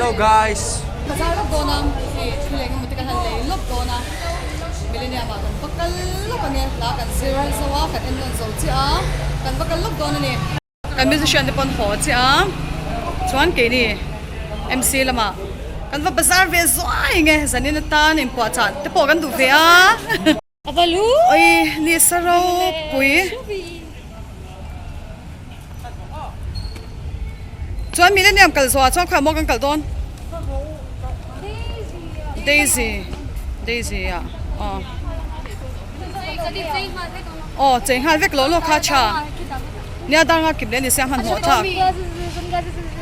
Hello guys. Bazar lawk dawn a, hei thil eng emaw te kan han lei lawk dawn a, Millennium ah kan va kal lawk ang e, hla kan zir zo a, kan en nawn zo chiah a, kan va kal lawk dawn a ni. Kan musician te pawh an haw chiah a, chuan keini MC lamah kan va bazar ve zuai nge zanin atan inpuahchah te pawh kan duh ve a. Oi nisa ropui. Chuan Millennium kal zawhah chuan khawiah maw kan kal dawn? Daisy Daisy ah aw aw chei nghal vek lawh lawk kha a tha nia dar nga kip leh a ni sia hmanhmawh thlak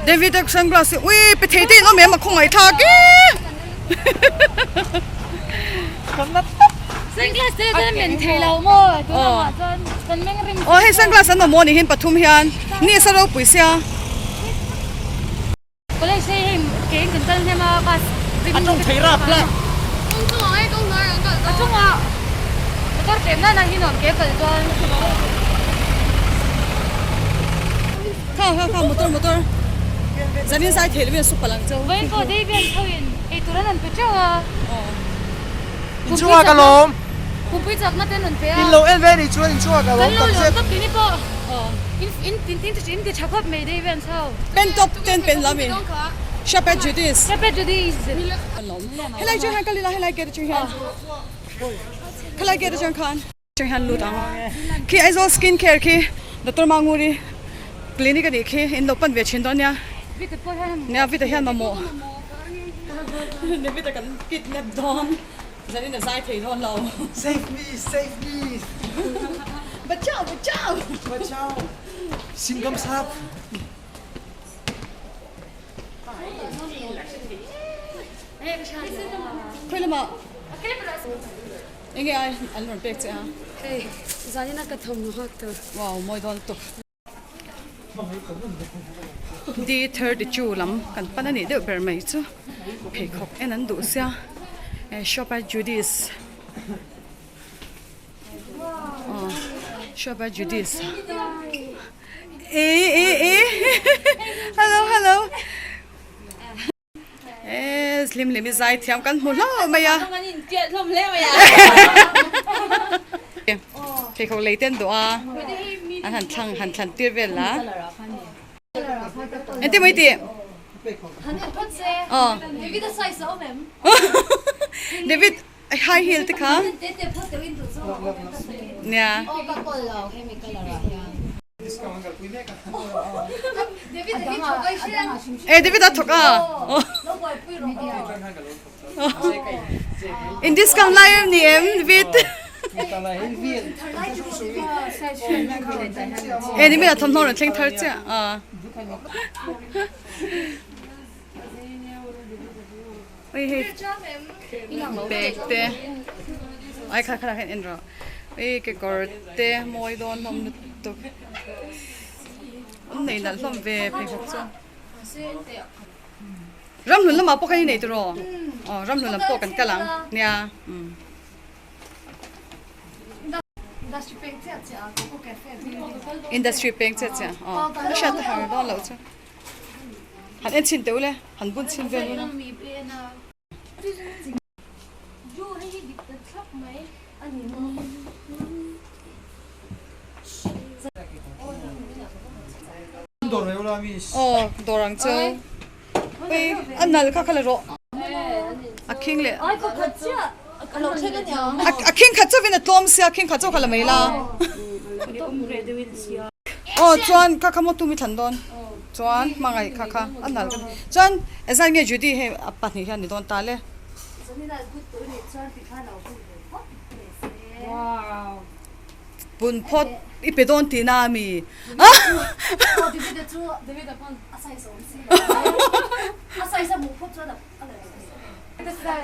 David a sunglass hi ui pe thei te in awm em a khawngaih thlak e. Sunglass te chuan men thei lo maw tun ang ah chuan kan meng rim Aw hei sunglass an awm maw ni hin pathum hian ni sa ropui sia. College hei hei ke in kan kal hnem a bus A tawng thei rap la. A chungah motor tlem nan ah hi nuam ke kal chuan. Kha kha kha motor motor zanin zai thei lovin a su palh ang cheu. Vawiin pawh day bian tho in eitur an rawn pe teuh a. Inchungah ka lawm. Pumpui chakna te an rawn pe a. In lo en ve nih chuan inchungah ka lawm Kan lo tak lawm zet. tawp tih ni pawh in in in in ti tha khawp mai day bian chho. Pen tawp ten pen lam in Shepherd Judice. Shepherd Judice. Helai atang hian kal ila helai gate atang hian khalai gate atang khan. Atang hian lut ang khi Aizawl skin care khi Doctor Manguri clinic anih khi in lo pan ve thin dawn nia nia Vita hian mamawh Vita kan kidnap dawn zanin a zai thei dawn lo. Save me save me. Bachao bachao. Bachao Singam sap. Khawi lamah enge ai an rawn pek che a? Hei zanin a ka thawmhnaw nghak tur. Wow mawi dawn lutuk. D32 lam kan pan a nih deuh ber mai chu pheikhawk en an duh sia shop a Judy's aw shop a Judy's. E e e hello hello e hlim hlim i zai thiam kan hmu hlauh mai a pheikhawk lei te an duh a an han thlang han thlan tir vel a engtin mai tih aw David High heel te kha nia. E David a thawk a. In discount lai em ni em David. E ni mi a thawmhnaw rawn thleng thar chiah a. Ui hei bag te ai kha kha en rawh ui kekawr te mawi dawn hlawm lutuk an nei nalh hlawm ve pheikhawk chu ramhlun lamah pawh khan i nei tiraw aw ramhlun lam pawh kan kal ang nia umm. Industry peng chiah chiah aw a hriat a har dawn loh chu. Han en chhin teh ule, han bun chhin vel ula. Aw dawr ang chu. Ui a nal kha kha la rawh. A khing leh. A khing khat chauhin a tlawm sia, a khing khat chauh kha la mai la. Aw chuan kha kha maw tum i thlan dawn chuan hmangaih kha kha a nal ka chuan ezai nge Judy hei a pahnih hian ni dawn ta le. Bun phawt i pe dawn tihna a mi?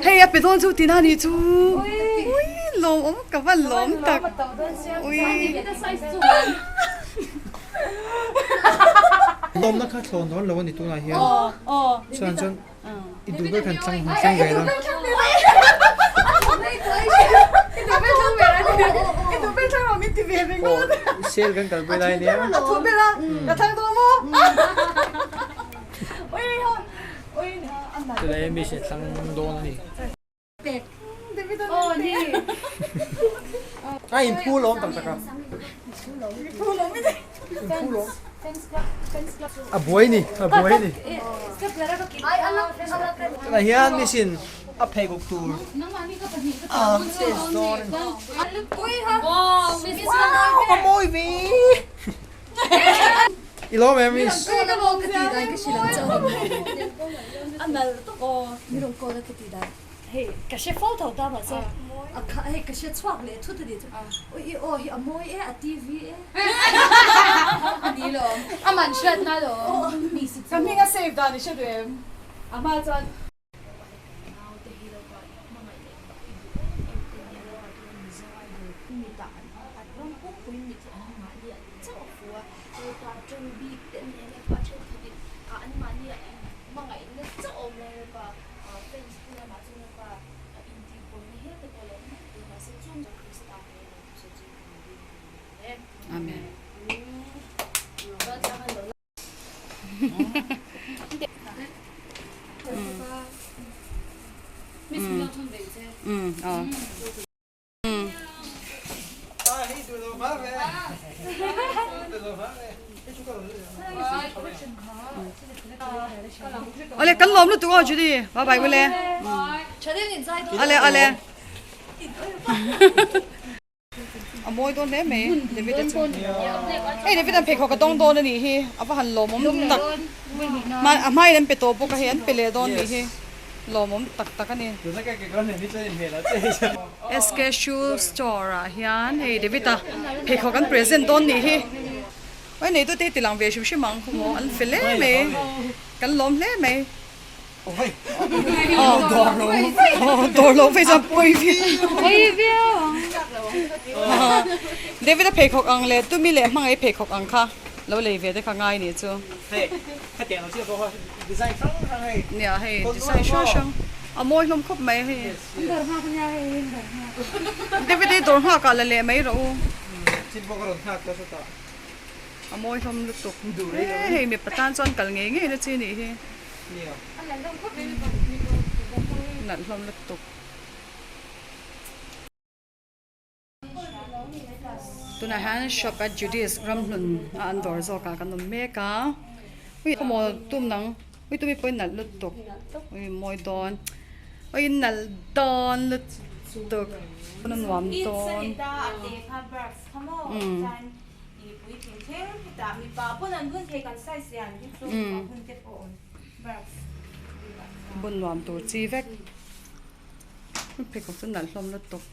Hei a pe dawn chu tina ni chu ui lawm awm ka va lawm tak ui. Lawmna kha thlawn dawn lo a ni tunah hian chuan chuan i duh ber khan thlang han thleng ve la. Sale kan kalpui lai ania. Tilai miss in thlang dawn a ni. A in phu lawm tak tak a. In phu lawm. A buai ni, a buai ni. Tunah hian miss in a pheikhawk tur a test dawn a ni. Wow, a mawi ve! I lawm em miss? Hei ka hre fo tho ta mahse a kha hei ka hre chhuak leh thut a ni chu ui i aw hi a mawi e a TV e a ni lo a man hriat na lo ka hming a save dan i hre duh em a hma chuan Naute hi lo pa hmangaih leh pa i duh em em te nia lo pa chuan Mizo idol mitah an ram pumpuiin mithi an mahni ah chauh a fu a Lalpa ṭan bik te an nei a Lalpa ṭhenkhatin anmahni ah hmangaihna chauh a awm lai Lalpa fans te lamah chuan Lalpa intihbuaina hial te pawh a lo awm mai thei mahse chung chu Krista hmel a thusawi chu kan ring thei lo e. Amen. Ale kan lawm lutuk aw Judy bye bye ule ale ale a mawi dawn hle mai David a chu hei David an pheikhawk a dawng dawn a nih hi a va han lawmawm tak a hmain an pe tawh bawk a hei an pe leh dawn nih hi. Lawmawm tak tak a ni. SK Shoe Store ah hian hei David-a pheikhawk an present dawn nih hi. Oi nei tute hi ti lang ve hrim hrim ang khaw maw an fel hle mai kan lawm hle mai. Aw dawr lo phei chuan pawi viau ang. David-a pheikhawk ang leh tumi leh hmangaih pheikhawk ang kha lo lei ve te kha ngai nih chu. Hetiang ang chiah pawh kha design hrang hrang hei. Nia hei design hrang hrang a mawi hlawm khawp mai hei. An dawr nghak ania hei an dawr nghak. David hi dawr nghak ah la leh mai rawh u. Chin pawh ka rawn nghak ta sawtah. A mawi hlawm lutuk. Hei mipa tan chuan kal ngei ngei na chi nih hi. Nia. A nalh hlawm khawp mai mipa mipa Nalh hlawm lutuk. Tunah hian shop at Judy's ramhlun a an dawr zawk ah kan awm mek a ui khawmaw tum nang ui tumi pawhin nalh lutuk ui mawi dawn ui nalh dawn lutuk a nuam dawn umm bun nuam tur chi vek pheikhawk chu nalh hlawm lutuk.